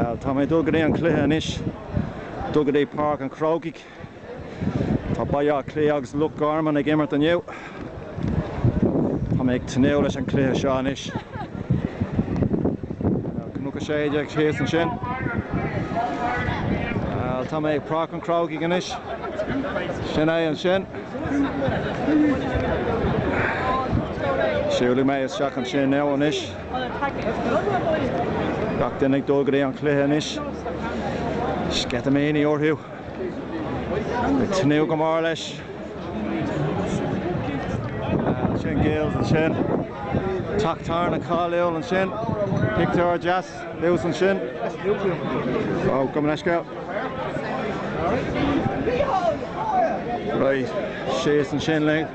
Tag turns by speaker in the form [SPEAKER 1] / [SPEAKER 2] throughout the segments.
[SPEAKER 1] Bhuel, tá mé ag dul go dtí an cluiche anois. Dul go dtí Páirc an Chrócaigh. Tá Baile Átha Cliath agus Loch Garman ag imirt inniu. Tá mé ag tnúth leis an cluiche seo anois. Cnoc 16 thíos ansin. Bhuel, tá mé ag Páirc an Chrócaigh anois. Sin é ansin. Siúlfaidh mé isteach ansin now anois. Gach duine ag dul go dtí an cluiche anois. Sceitimíní orthu. Ag tnúth go mór leis. Sin Giles ansin. Teach tábhairne cáiliúil ansin. Pictiúr deas thuas ansin. Ó, gabh mo leithscéal. Right, síos ansin linn.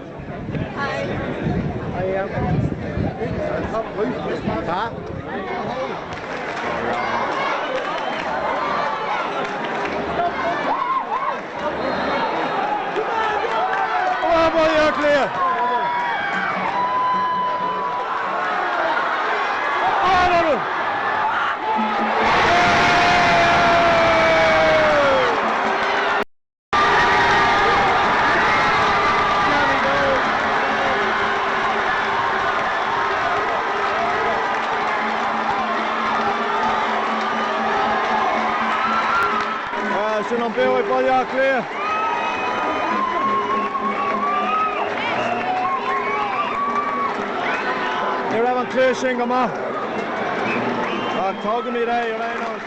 [SPEAKER 1] Baile Átha Cliath! Sin an bua ag Baile Átha Cliath. Ní raibh an cluiche sin go maith ach tógfaimid é ar aon nós.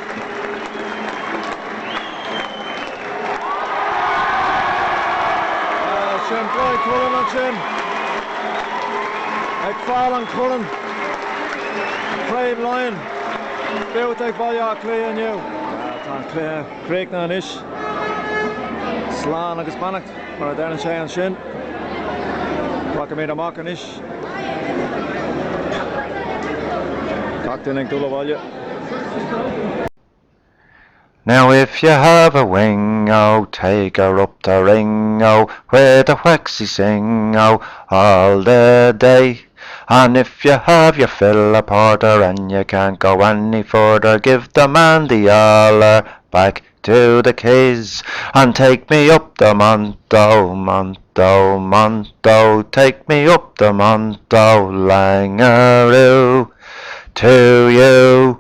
[SPEAKER 1] Sin Brian Cullen ansin ag fáil an chorn Craobh Laighean buaite ag Baile Átha Cliath inniu. Tá an cluiche críochnaithe anois. Slán agus beannacht mar a deireann sé ansin. Rachaimid amach anois. Gach duine ag dul abhaile.
[SPEAKER 2] Now if you have a wing, oh, take her up to ring, oh, where the waxies sing, oh, all the day. And if you have your fill of porter and you can't go any further, give the man the oller back to the quays. And take me up the Monto, Monto, Monto, take me up the Monto, Langaroo, to you.